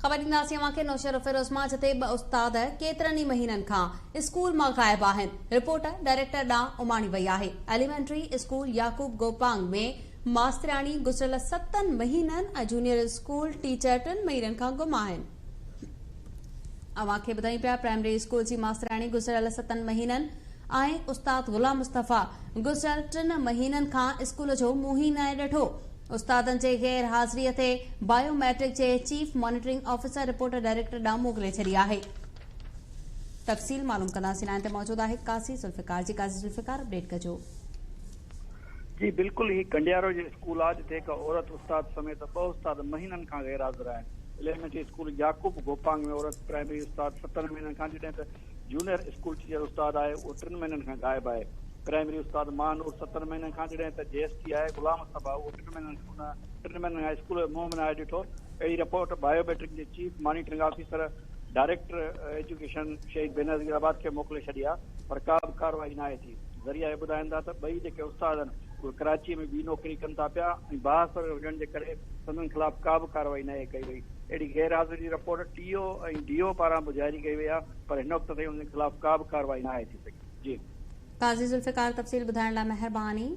خبر ڏينداسين اوهان کي نوشهروفيروز مان جتي ٻه استاد ڪيترن ئي مهينن کان اسڪول مان غائب آهن، رپورٽ ڊائريڪٽر ڏانهن اماڻي وئي آهي. ايليمينٽري اسڪول يعقوب گوپانگ ۾ ماسترياڻي گذريل ستن مهينن ۽ جونيئر اسڪول ٽيچر ٽن مهينن کان گم آهن. اوهان کي ٻڌايون پيا پرائمري اسڪول جي ماسترياڻي گذريل ستن مهينن ۽ استاد غلام مصطفيٰ گذريل ٽن مهينن کان اسڪول جو منهن ئي ناهي ڏٺو. استادن جي غير حاضري تي بايو ميٽرڪ جي chief monitoring officer report director ڏانهن موڪلي ڇڏي آهي. تفصيل معلوم ڪنداسين لائين تي موجود آهي قاضي ذوالفقار جي قاضي ذوالفقار اپڊيٽ ڪجو. جي بلڪل هي ڪنڊيارو جو اسڪول آ جتي هڪ عورت استاد سميت ٻه استاد مهينن کان غير حاضر آهن ايليمينٽري اسڪول يعقوب گوپانگ ۾ عورت پرائمري استاد ستن مهينن کان جڏهن ته جونيئر اسڪول ٽيچر استاد آهي اهو ٽن مهينن کان غائب آهي پرائمري استاد ماهه نور ستن مهينن کان جڏهن ته جي ايس ٽي آهي غلام مصطفيٰ اهو ٽن مهينن ان ٽن مهينن کان اسڪول جو منهن به ناهي ڏٺو. اهڙي رپورٽ بايو ميٽرڪ جي chief monitoring officer director education Shaheed Benazirabad کي موڪلي ڇڏي آهي پر ڪا به ڪارروائي ناهي ٿي. ذريعا اهي ٻڌائين ٿا ته ٻئي جيڪي استاد آهن اهي ڪراچي ۾ ٻي نوڪري ڪن ٿا پيا ۽ بااثر هجڻ جي ڪري سندن خلاف ڪا به ڪارروائي ناهي ڪئي وئي. اهڙي غير حاضري جي رپورٽ ٽي او ۽ ڊي او پاران به جاري ڪئي وئي آهي پر هن وقت تائين انهن خلاف ڪا به ڪارروائي ناهي ٿي سگهي. جي. قاضي ذوالفقار تفصيل ٻڌائڻ لاء مهرباني.